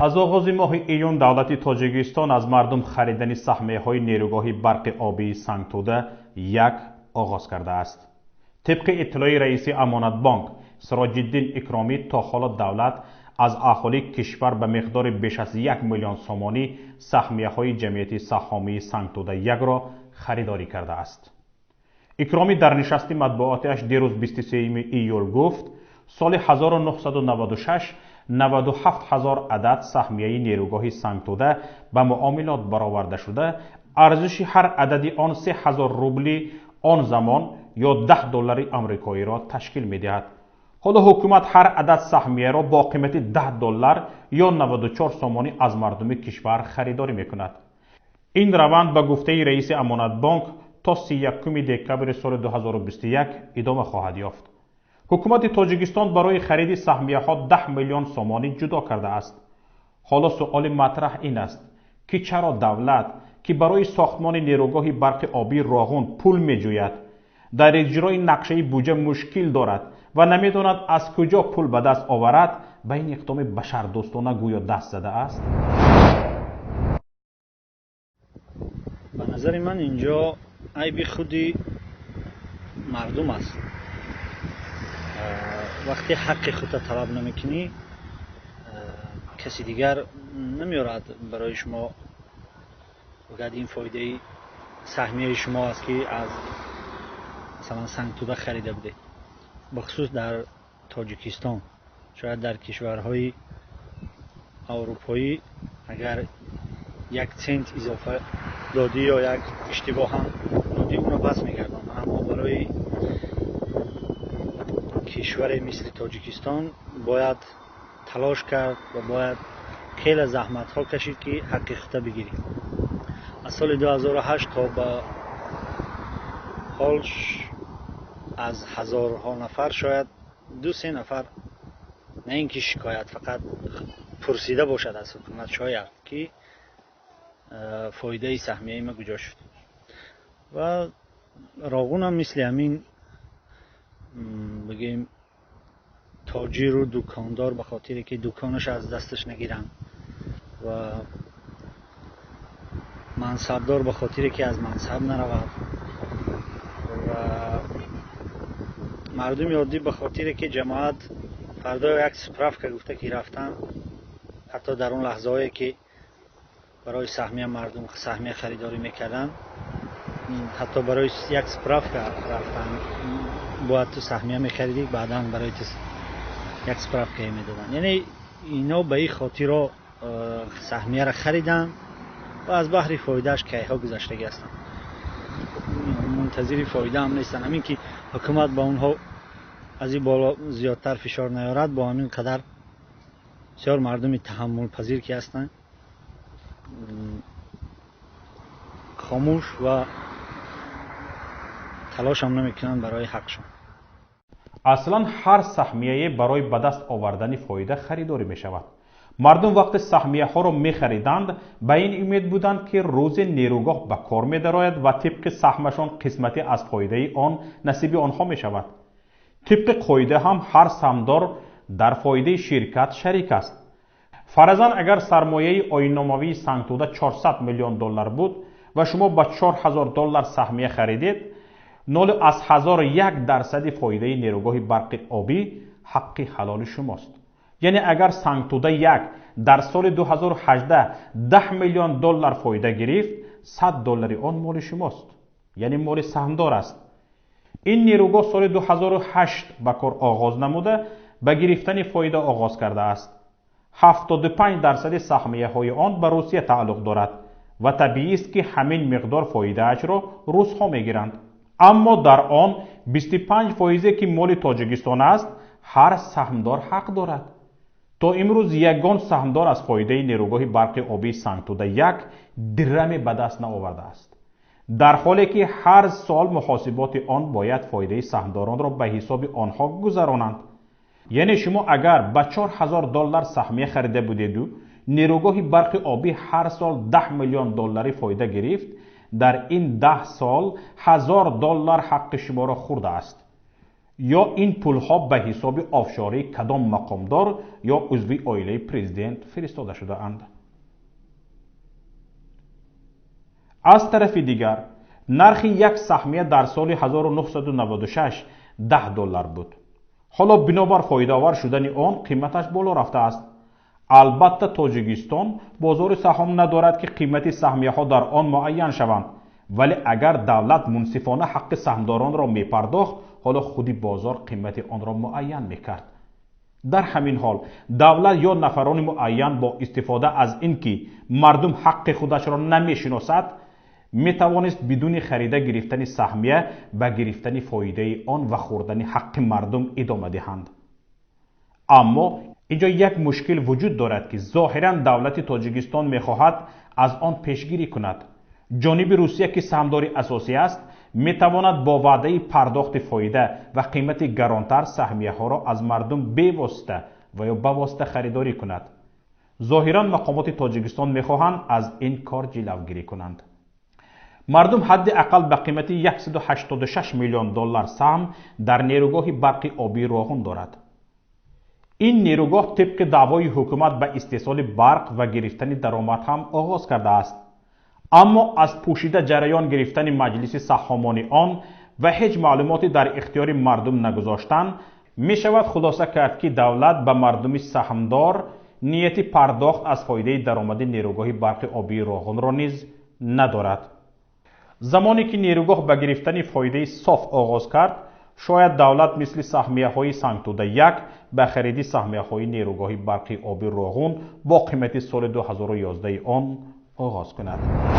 Аз оғози моҳи июн давлати Тоҷикистон аз мардум харидани саҳмияҳои нерӯгоҳи барқи обии Сангтӯда 1 оғоз кардааст. Тибқи иттилои раиси Амонатбонк Сироҷиддин Икромӣ, то ҳоло давлат аз аҳолии кишвар ба миқдори беш аз 1 миллион сомонӣ саҳмияҳои ҷамъияти саҳомии Сангтӯда 1-ро харидорӣ кардааст. Икромӣ дар нишасти матбуотиаш дирӯз 23 июл гуфт, соли 1996 97 ҳазор адад саҳмияи нерӯгоҳи Сангтӯда ба муомилот бароварда шуда, арзиши ҳар адади он 3000 рубли он замон ё 10 доллари амрикоиро ташкил медиҳад. Ҳоло ҳукумат ҳар адад саҳмияро бо қимати 10 доллар ё 94 сомонӣ аз мардуми кишвар харидорӣ мекунад. Ин раванд ба гуфтаи раиси Амонатбонк то 31 декабри соли 2021 идома хоҳад ёфт. Ҳукумати Тоҷикистон барои хариди саҳмияҳо 10 миллион сомонӣ ҷудо кардааст. Ҳоло суоли матраҳ ин аст, ки чаро давлат, ки барои сохтмони нерӯгоҳи барқи обии Роғун пул меҷӯяд, дар иҷрои нақшаи буҷа мушкил дорад ва намедонад аз куҷо пул ба даст оварад, ба ин иқдоми башардӯстона гӯё даст задааст? Ба назари ман инҷо айби худи мардум аст. Вақте ҳаққи худро талаб намекунӣ, каси дигар намеорад барои шумо бигӯяд ин фоидаи саҳмияи шумо аст, ки аз масалан Сангтӯда харида будед. Бахусус дар Тоҷикистон, шояд дар кишварҳои аврупоӣ агар як цент изофа додӣ ё як иштибоҳам додӣ, онро пас мегардонанд. Аммо барои кишваре мисли Тоҷикистон бояд талош кард ва бояд хеле заҳматҳо кашид, ки ҳаққи худро бигирӣ. Аз соли 2008 то ба ҳол аз ҳазорҳо нафар шояд 2-3 нафар на ин ки шикоят, фақат пурсида бошад аз ҳукумат, шояд ки фоидаи саҳмияи ма куҷо шуд. Ва Роғунам мисли ҳамин, бигем, тоҷиру дукондор ба хотире ки дуконаш аз дасташ нагиранд ва мансабдор ба хотире ки аз мансаб наравад ва мардуми оддӣ ба хотире ки ҷамоат фардо як справка гуфта ки рафтан, ҳатто дар он лаҳзаҳое ки барои саҳмия мардум саҳмия харидорӣ мекарданд, ҳатто барои як справка рафтан бояд ту саҳмия мехаридӣ, баъдан барои ту як справкае медоданд. Яъне ино ба ин хотиро саҳмияро хариданд ва аз баҳри фоидааш кайҳо гузаштагӣ ҳастанд, мунтазири фоида ҳам нестанд. Ҳамин ки ҳукумат ба онҳо аз ин боло зиёдтар фишор наёрад, бо ҳамин қадар бисёр мардуми таҳаммулпазир ки ҳастанд, хомӯш ва талош ҳам намекунанд барои ҳақшон. Аслан ҳар саҳмияе барои ба даст овардани фоида харидорӣ мешавад. Мардум вақте саҳмияҳоро мехариданд, ба ин умед буданд, ки рӯзе нерӯгоҳ ба кор медарояд ва тибқи саҳмашон қисмате аз фоидаи он насиби онҳо мешавад. Тибқи қоида ҳам ҳар саҳмдор дар фоидаи ширкат шарик аст. Фаразан агар сармояи оинномавии Сангтӯда 400 миллион доллар буд ва шумо ба 4000 доллар саҳмия харидед, 0,01% фоидаи нерӯгоҳи барқи обӣ ҳаққи ҳалоли шумост. Яъне агар Сангтӯда 1 дар соли 2018 10 миллион доллар фоида гирифт, 100 доллари он моли шумост, яъне моли саҳмдор аст. Ин нерӯгоҳ соли 2008 ба кор оғоз намуда, ба гирифтани фоида оғоз кардааст. 75% саҳмияҳои он ба Русия тааллуқ дорад ва табиист, ки ҳамин миқдор фоидаашро русҳо мегиранд. Аммо дар он 25%, ки моли Тоҷикистон аст, ҳар саҳмдор ҳақ дорад. То имрӯз ягон саҳмдор аз фоидаи нерӯгоҳи барқи обии Сангтӯда 1 дираме ба даст наовардааст, дар ҳоле ки ҳар сол муҳосиботи он бояд фоидаи саҳмдоронро ба ҳисоби онҳо гузаронанд. Яъне шумо агар ба 4000 доллар саҳмия харида будеду нерӯгоҳи барқи обӣ ҳар сол 10 миллион доллари фоида гирифт, дар ин 10 сол 1000 доллар ҳаққи шуморо хӯрдааст. Ё ин пулҳо ба ҳисоби офшории кадом мақомдор ё узви оилаи президент фиристода шудаанд. Аз тарафи дигар, нархи як саҳмия дар соли 1996 $10 буд. Ҳоло бинобар фоидаовар шудани он қиматаш боло рафтааст. Албатта, Тоҷикистон бозори саҳом надорад, ки қимати саҳмияҳо дар он муайян шаванд, вале агар давлат мунсифона ҳаққи саҳмдоронро мепардохт, ҳоло худи бозор қимати онро муайян мекард. Дар ҳамин ҳол давлат ё нафарони муайян бо истифода аз ин ки мардум ҳаққи худашро намешиносад, метавонист бидуни харида гирифтани саҳмия ба гирифтани фоидаи он ва хӯрдани ҳаққи мардум идома диҳанд. Аммо инҷо як мушкил вуҷуд дорад, ки зоҳиран давлати Тоҷикистон мехоҳад аз он пешгирӣ кунад. Ҷониби Русия, ки саҳмдори асосӣ аст, метавонад бо ваъдаи пардохти фоида ва қимати гаронтар саҳмияҳоро аз мардум бевосита ва ё ба восита харидорӣ кунад. Зоҳиран мақомоти Тоҷикистон мехоҳанд аз ин кор ҷилавгирӣ кунанд. Мардум ҳадди ақал ба қимати 186 миллион доллар саҳм дар нерӯгоҳи барқи обии Роғун дорад. Ин нерӯгоҳ тибқи даъвои ҳукумат ба истеҳсоли барқ ва гирифтани даромад ҳам оғоз кардааст. Аммо аз пӯшида ҷараён гирифтани маҷлиси саҳомони он ва ҳеҷ маълумоте дар ихтиёри мардум нагузоштан, мешавад хулоса кард, ки давлат ба мардуми саҳмдор нияти пардохт аз фоидаи даромади нерӯгоҳи барқи обии Роғунро низ надорад. Замоне ки нерӯгоҳ ба гирифтани фоидаи соф оғоз кард, шояд давлат мисли саҳмияҳои Сангтуда 1 ба хариди саҳмияҳои нерӯгоҳи барқи оби Роғун бо қимати соли 2011 он оғоз кунад.